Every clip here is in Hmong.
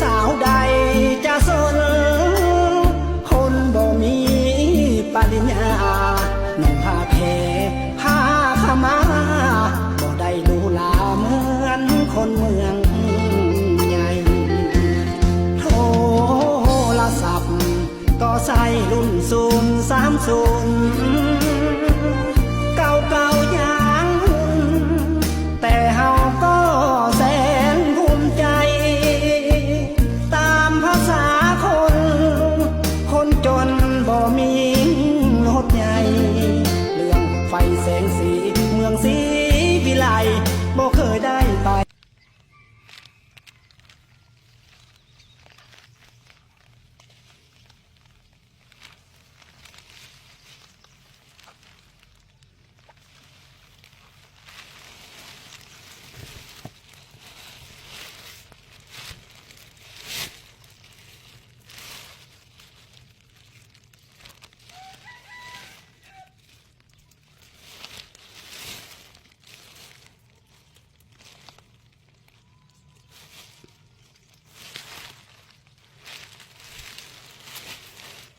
Sáo đay cha sơn, khôn bò mí pa đi nhà, nồng hà khé, hà khà má, bò đay lũ là mướn khôn mượn nhảy. Thô là sập, có say lùn xùn xám xùn, cao cao dáng hùn, tè hào có sen gùm chay. Tam phá xã khôn, khôn trôn bò minh hốt nhảy, lường phải sen sĩ, mường sĩ vì lại, bò khơi đai tài.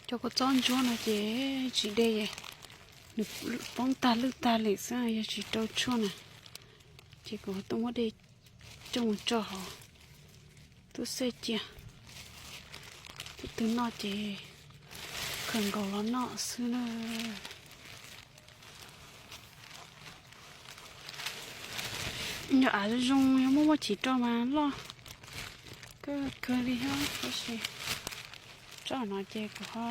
Cov kua txob ntsuab no ces tsis de, nws poob tag lwj tag li xwb, yog tsis rau tshuaj na. Ces kuv tuaj muab de coj mus tso hauv tub xej cia, tus twg noj ces khaws nkaus los noj xwb na. Yog av zoo zoo, yog muaj muaj chiv rau mas loj kawg kawg li thiab, tab sis tsob no ces kuv ho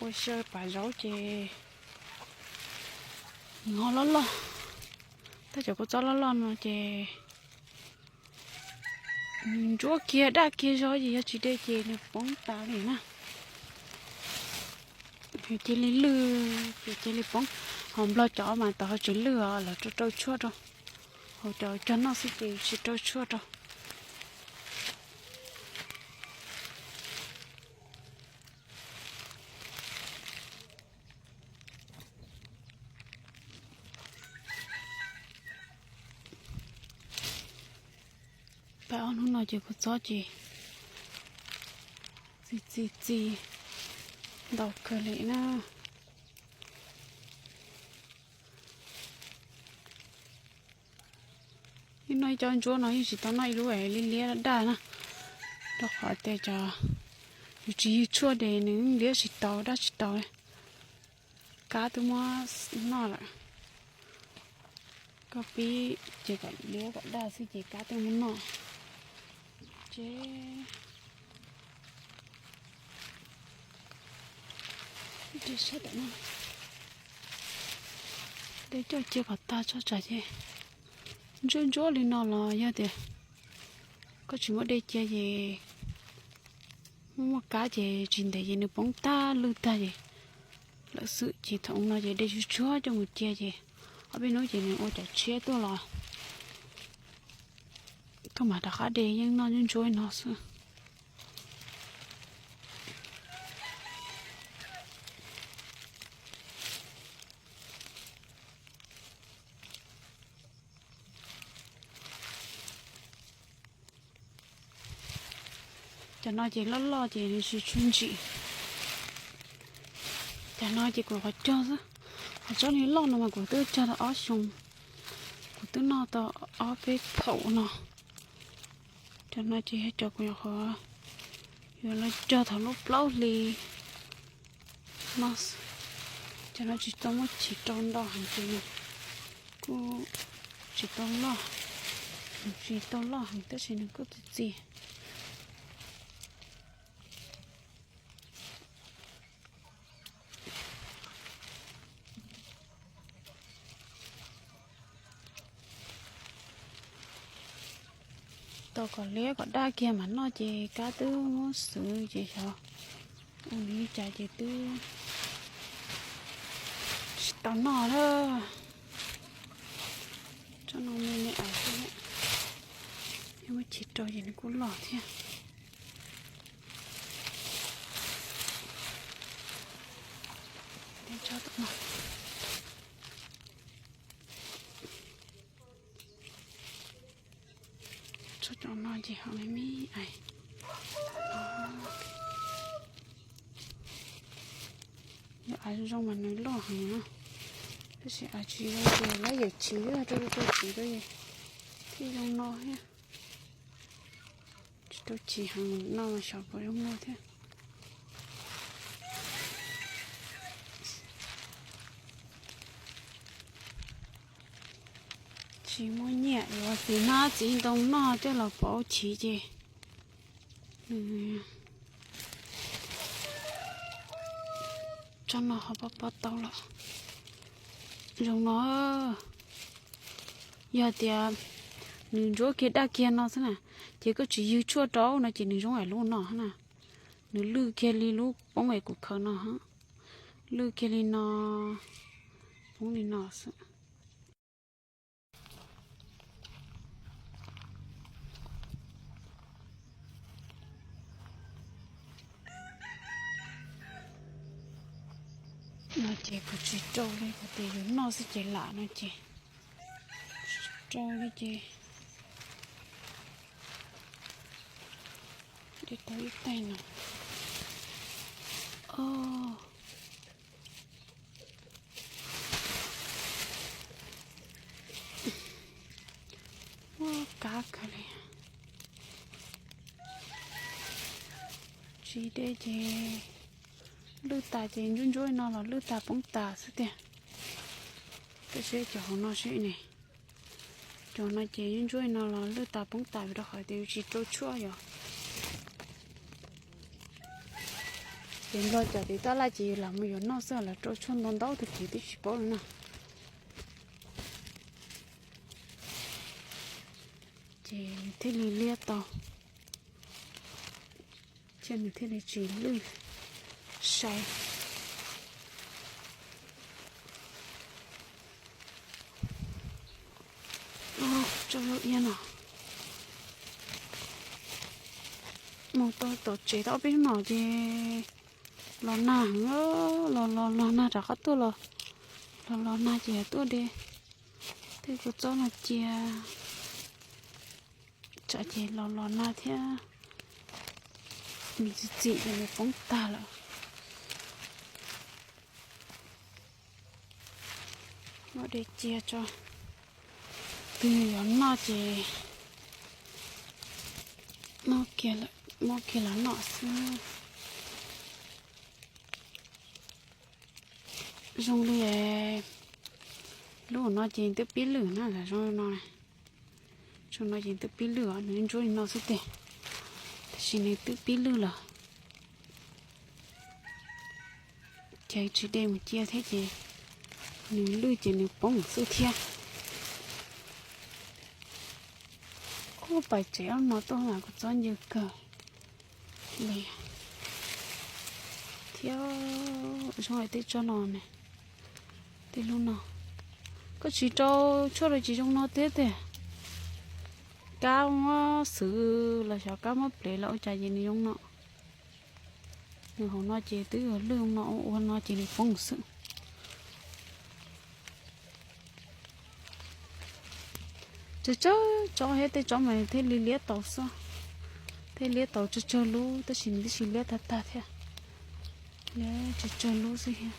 ua xyaw pav zaub ces nws ho loj loj. Tab cov kua txob loj loj no ces nws ntsuab kiag daj kiag zog ces yog tsis de ces nws poob tas li na. Nws cia li lwj, ces cia li poob. Ho nplog cov mas tau ho tsis lwj os, lawv rau rau tshuaj rau. Hauv cov cog noj xwb ces tsis rau tshuaj rau. Peb ob hnub no ces kua txob ces txi txi txi ntau kawg li na. Ib no ib cov ntsuab no yeej tsis tau noj ib lub li liab daj na, rau qhov tias cov yus tsis ywg tshuaj ces nws liab tsis tau daj tsis tau. Kab twb muab noj lawm, koj pib ces kom liab kom daj xwb ces kab twb muab noj. Ces de sab tom no, de coj cia kom tag tso tsam ces ntsuab ntsuab li no los yog tias koj tsis muab de cia ces muaj muaj kab ces tsis ntev ces nws poob tag lwj tag ces lawm xwb. Ces thaum no ces de tsuag tsuag coj mus cia ces ob peb hnub ces nws ua cov tshiab tuaj los koj mam rov qab de, yeej noj ntsuab ntsuab no xwb. Cov no ces loj loj ces nws tsis tshua ntsim. Cov no ces kuv qhov cog xwb, qhov tsob niag loj no mas kuv twb cog tau ob xyoos, kuv twb noj tau ob peb phaum no. Cov no ces yog cov kuv nyuam qhuav yuav los cog thaum lub plaub hlis no. Cov no tsis tau muaj chiv rau ntau heev ces nws kuj tsis tau loj, tsis tau loj heev tab sis nws kuj txi txiv. Tau kom liab kom daj kiag mam noj ces kab twb muab xwv ces xyov ua li cas ces twb tsis tau noj lawm. Tsob no me me ais xwb, yog muaj chiv rau ces nws kuj loj thiab. Tsob tom no. Cov no ces ho me me, av, av zoo mas nws loj heev na, tab sis av tsis zoo ces lawv yawm tsis rau rau tsis rau, thiaj zoo no thiab. Tsis rau tsis heev no mas xyov puas zoo no thiab. Tsis muaj nyiaj yuav txiv hnab txiv ntoo noj coj los pauv chiv ces nws, tsob no ho pob pob taub lawm. Zoo no, yog tias nws ntsuab kiag daj kiag no xwb na, ces koj tsis ywg tshuaj rau no ces nws zoo ib lub no na. Nws lwj kiag li lub poob es kuv khaws no, lwj kiag li no, poob li no xwb. No ces kuv tsis rau li, kuv tias yus noj xwb ces lam no ces tsis rau li ces de tau ib tais no. Muaj kab kawg li. Tsis de ces lwj tas ces ntsuab ntsuab no los lwj tas poob tas xwb tiag. Tab sis cov hauv no seb ne, cov no ces ntsuab ntsuab no los lwj tas poob tas vim rau qhov tias yus tsis rau tshuaj yom. Ces nplog cov tim tab laj ces yus lam mus yuav noj xwb, lawv rau tshuaj ntau ntau tag kis twb tsis paub li no. Ces nws thiaj li liab tau, thiab nws thiaj li tsis lwj sai. Tso zaub iab no mus tau tom tsev tau ob peb hnub no ces los nag heev, los los los nag rov qab tuaj los, los los nag ces tuaj de tej kua txob no cia, tsam ces los los nag thiab, nws txi txim ces nws poob tag lawm. Muab de cia tso, twg yuav noj ces muab kiag los noj xwb. Zoo li lub no ces twb pib lwj na, zoo no, zoo no ces twb pib lwj os, nws ntsuab li no xwb tiag, tab sis nws twb pib lwj lawm. Ces tsis de mus cia thiab ces nws lwj ces nws poob xwb thiab. Ub, pais tsev ob no tuaj mas kuv txob ncw kawg li thiab. Zoo hais tej tsob no ne, tej lub no, koj tsis rau tshuaj rau tsis zoo no thiab tiag. Kab muab xwb los xyov kab muab plev los ua cas ces nws zoo no. Nws hauv no ces twb yuav lwj no ua no ces nws poob xwb. Tsawg tsawg tsob thiab, tej tsob mas thiaj li liab tau xwb, thiaj liab tau tsawg tsawg lub tab sis nws twb tsis liab tag tag thiab, liab tsawg tsawg lub xwb thiab.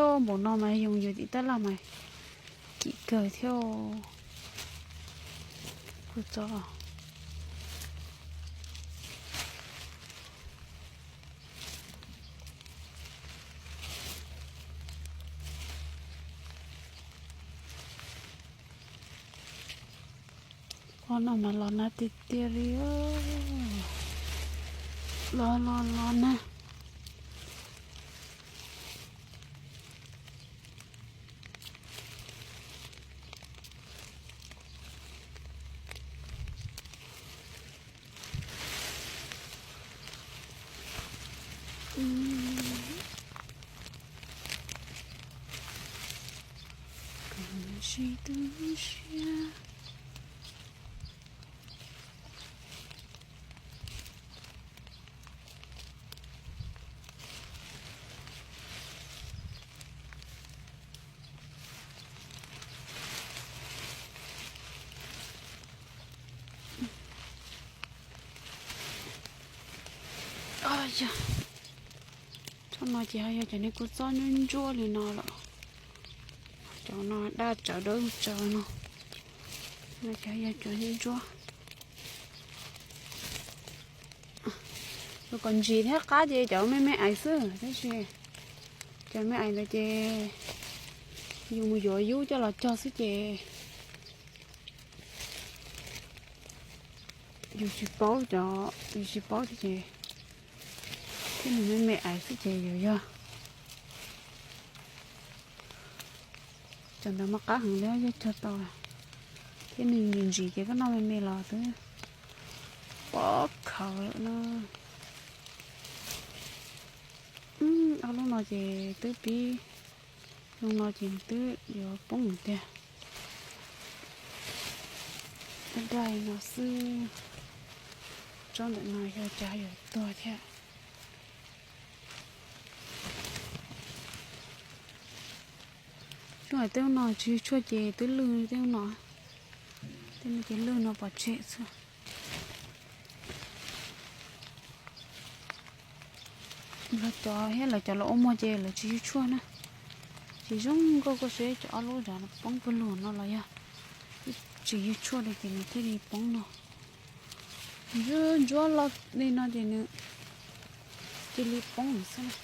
Ub, npaum no mas yoos yus tim tab laj mas kim kawg thiab kuv txob. Ub, no mas los nag tiag tiag li, los los los nag. Kuv sib tu siab. Yog, tsob no ces ho yog cov niag kua txob ntsuab ntsuab li no lawm. Cov no daj tsawv dawb tsawv no, no ces ho yog cov ntsuab ntsuab. Yuav kom ntsim thiab qab ces cov me me ais xwb, tab sis cov me ais ntawd ces yus mus yuav yub coj los cog xwb ces yus tsis paub cov, yus tsis paub thiab ces thiab nws me me ais xwb ces yuav yog. Cov ntawd mas qab heev li, yog cog tau thiab nws ntsim ntsim ces koj noj me me los twb poob khawv lawm na. Ob lub no ces twb pib, lub no ces twb yuav poob tiag. Daj daj no xwb, tsob ntawm no yog cas yuav tuag thiab. Lub hais tej no tsis yug tshuaj ces twb lwj tej no, tej no ces lwj no pov tseg xwb. Lawv cov thiab lawv cov los ua muag ces lawv tsis yug tshuaj na. Ces zoo nkauj koj saib cov ob lub zov poob pawg lug no los yog tsis yug tshuaj li ces nws thiaj li poob no. Ntsuab ntsuab los li no ces nws cia li poob xwb na.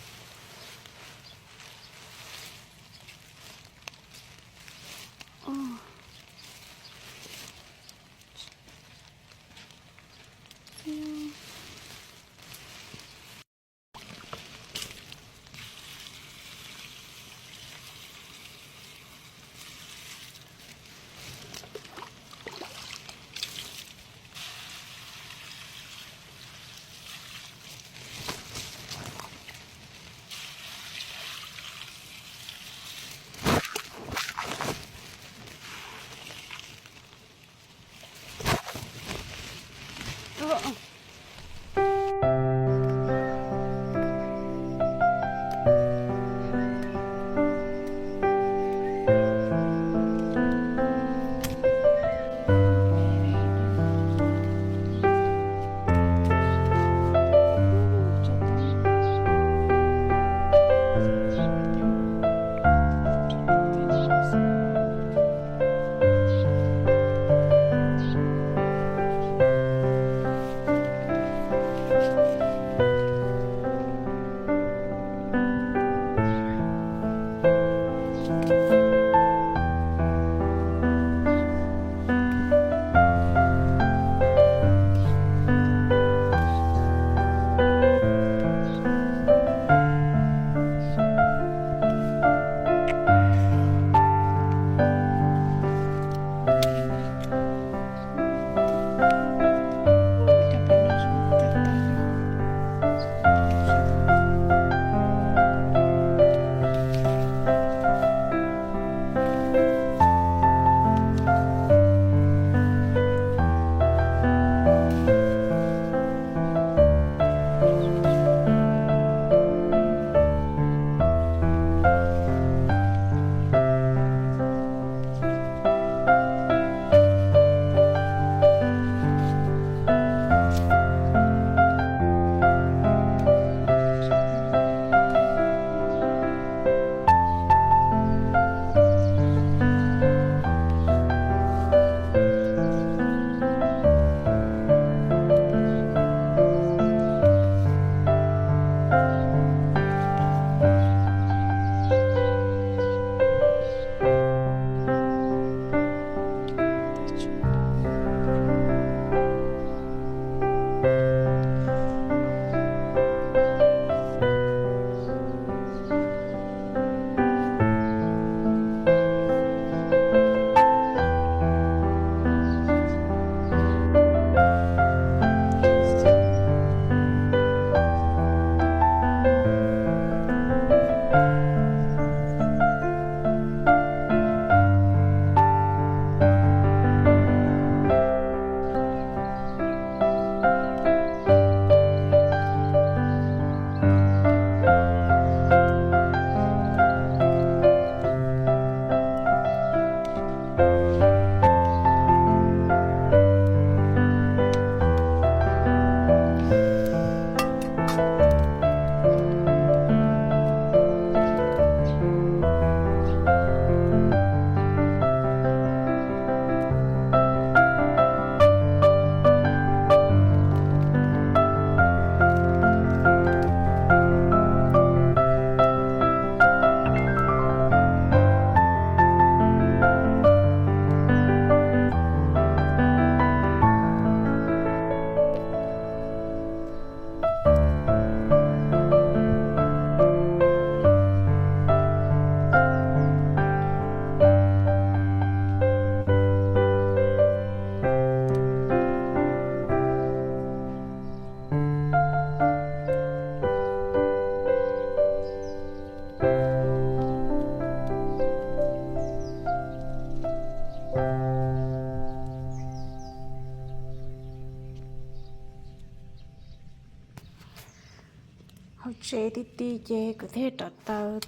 Tsev ti ti ces kuv thiaj rov taws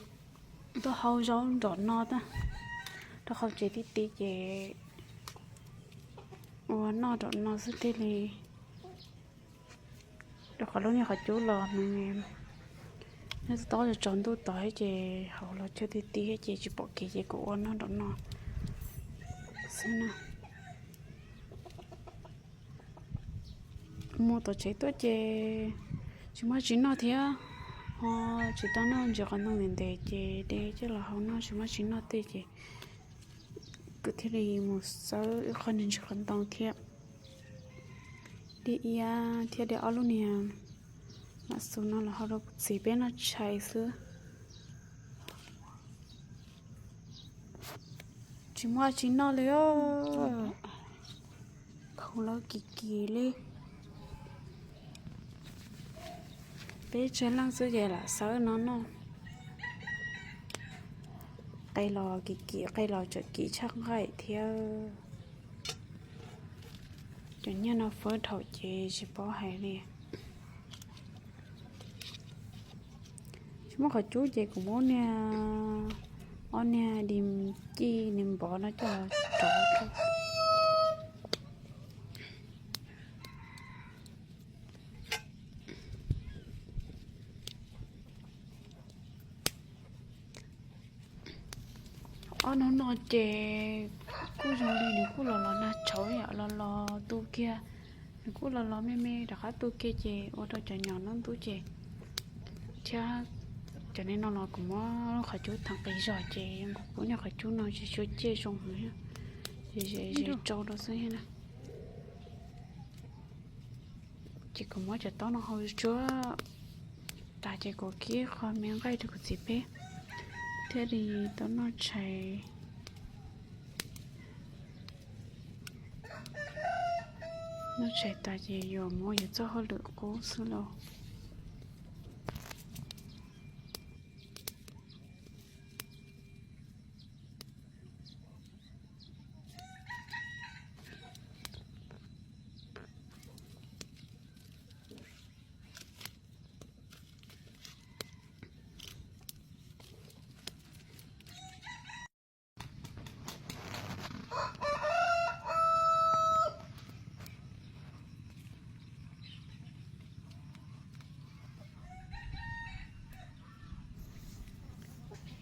tuaj hau zaub nram no, rau qhov tsev ti ti ces ua noj nram no xwb thiaj li, rau qhov lub niag qhov cub los nws nyob toj tsaus ntuj tod thiab ces hauv los chaw ti ti thiab ces tsis pom kev ces kuv ua noj nram no xwb na. Mus tom tsev tuaj ces tsis muaj tsis noj thiab, ho tsis tau noj ntsis qhov ntoo ntev ntev ces de coj los hau noj tsis muaj tsis noj tej ces kuv thiaj li mus xawb ib qho ntsis qhov ntoo thiab. De iab thiab de ob lub niag lam xus no los hau rau kuv txiv peb noj tshais xwb. Tsis muaj tsis noj li, khaus lawv kim kim li. Peb tsawg leej xwb ces lam xawb no noj. Qe los kim kim, qe los tseem kim tshaj nqaij thiab. Cov nyiaj no fawb dhau ces tsis paub hais li. Tsis muaj qhov cub ces kuv muab niag, ob niag di cij ni npov no coj rau. Ob hnub no ces kuj zoo li nws kuj los los nag tshauv yom, los los tu kiag, nws kuj los los me me rov qab tu kiag ces ua rau cov nyom ntub ntub ces thiab. Cov neeg no los kuv muab qhov cub theev qis zog ces kuv pub niag qhov cub no ces tshuav ciaj zoo heev, ze tsau rau xwb na. Ces kuv muab cov taub no hau tsuag tas ces kuv kib qho me nqaij rau kuv txiv peb thiaj li tau noj tshais. Noj tshais tas ces yuav muab yuav txoj hauj lwm qub xwb lauj.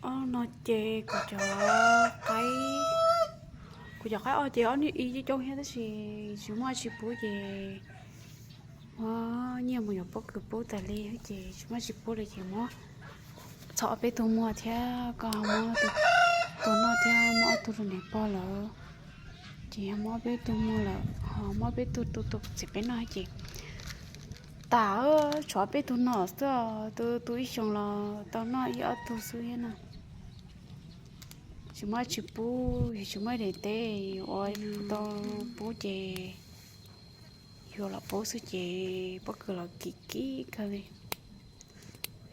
Ob no ces kuv cov qaib, kuv cov qaib ob ces ob niag ib coob thiab tab sis tsis muaj tsis pub ces muab nyiaj mus yuav pob kws pub tas li ces tsis muaj tsis pub li ces muab txhom ob peb tug muag thiab koj ho muab tus noj thiab muab ob tug rau niam pog lawm. Ces yog muab ob peb tug muag lawm ho muab ob peb tug tu tu txiv peb noj ces tas, tshuav ob peb tug no xwb, tu tu ib xyoos los tau noj ib ob tug xwb thiab na. Tsis muab tsis pub, yog tsis muaj daim teb ua tau pub ces yuav los pub xwb ces pob kws los kim kim kawg li.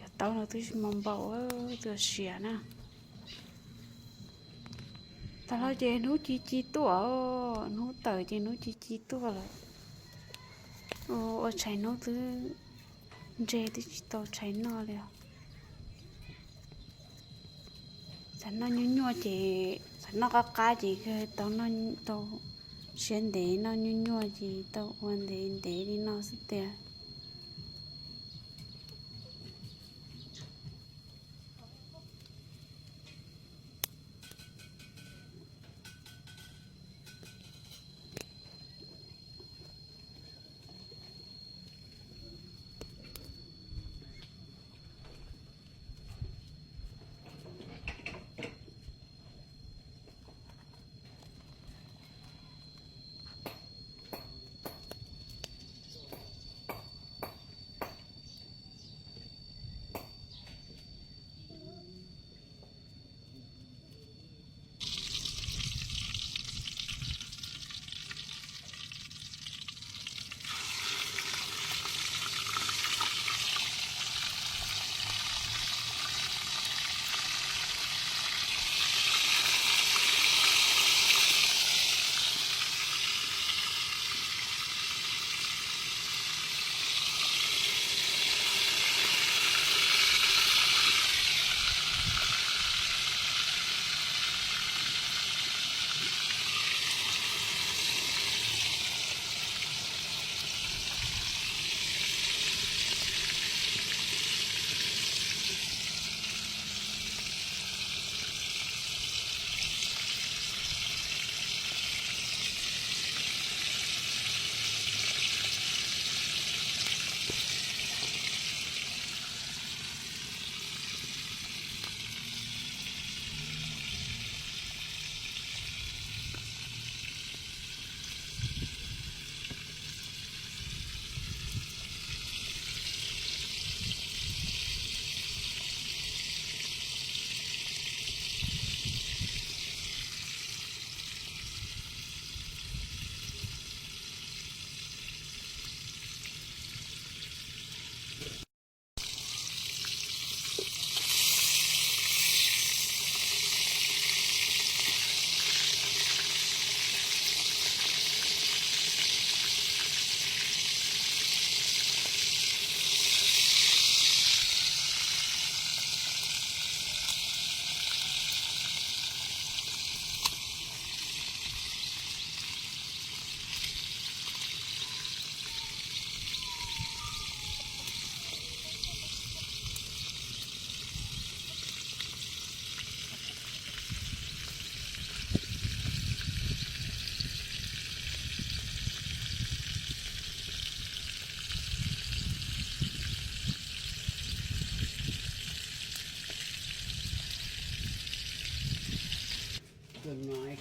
Yog taub no twb tsis muaj npaum, twb siav na. Tas los ces hnub ci ci tuaj, hnub tawm ces hnub ci ci tuaj lawm. Ua tshais hnub twb ntseg twb tsis tau tshais noj li. Txawm noj nyuaj nyuaj ces txawm noj qab qab ces tau, tau siab ntev, noj nyuaj nyuaj ces tau ua ntev ntev li no xwb tiag.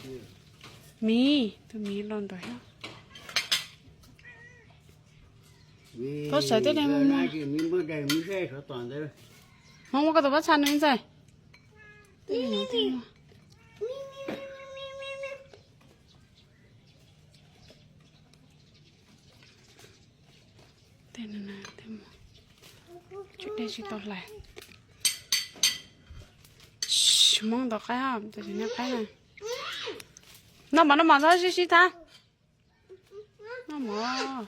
Miv, tus miv los ntawd thiab. Tau sawv tej deg mus mus. Hmoob muab koj tus pob txha nws ntxawm. Tej no, tej mus, tsum dej tsis tau hlais. Hmoob ntau qaib, tab sis nyob qaib na. Noj mov, noj mov txhob sib sib thab. Noj mov,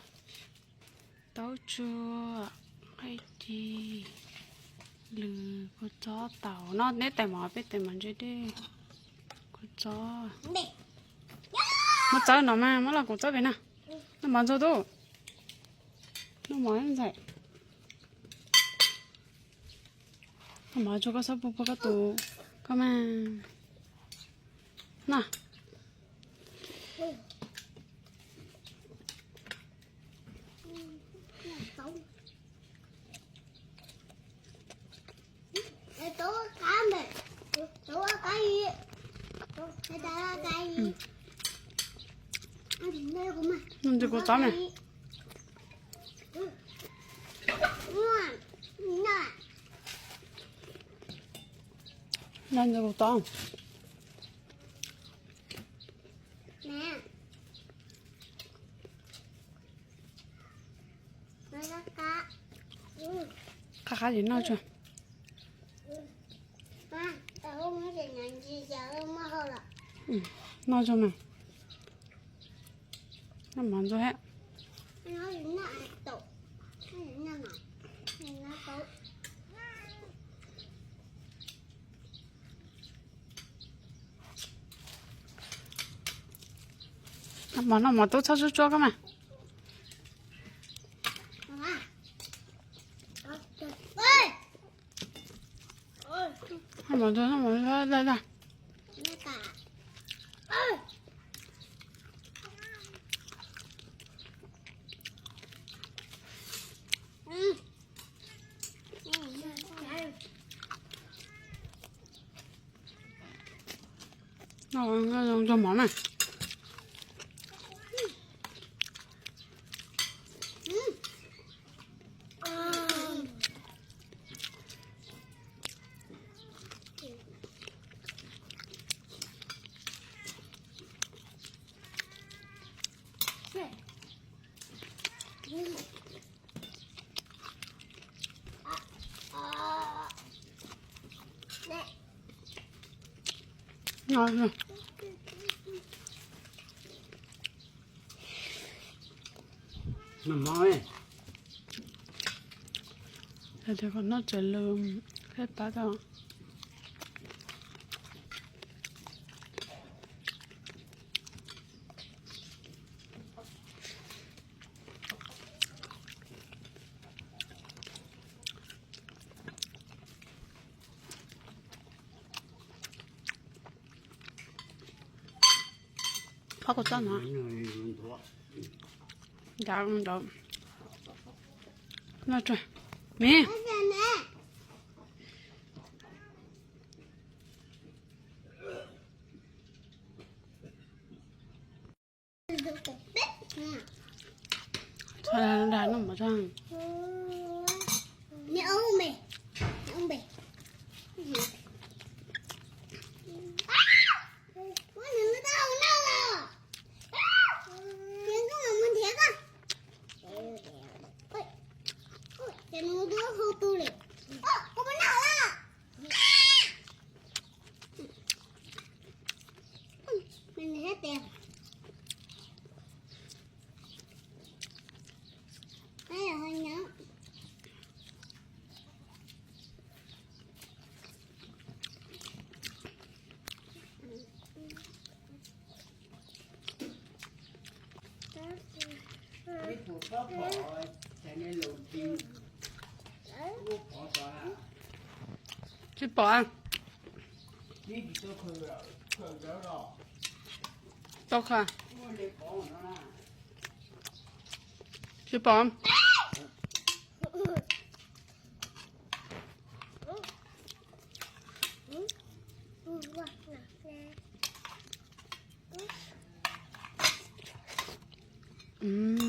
taub tsuag, nqaij ci, lws, kua txob, taum. Noj neb tais mov, peb tais mov ntse dej, kua txob. Muab txawb no mas, muab los kuv txawb pem na. Noj mov ntxuag tub. Noj mov ntxhais. Noj mov ntxuag koj txhob pub pub koj tus, koj mas. Noj. Noj ntxuag kua txob na. Noj ntxuag kua txob. Qab qab ces noj tsuag. Noj tsuag mas. Noj mov ntxuag thiab. Noj mov, noj mov tub, txhob tsuab tsuab koj mas. Noj mov, noj mov, noj mov. Noj zoo mov na. Noj mov, noj tsaws lw, peb pab tau. Qhov kuv txob no. Nrad nrad. Noj tsuag. Miv. Txhob dag noj mov tag. Tsis pom. Tau kha. Tsis pom. Mm.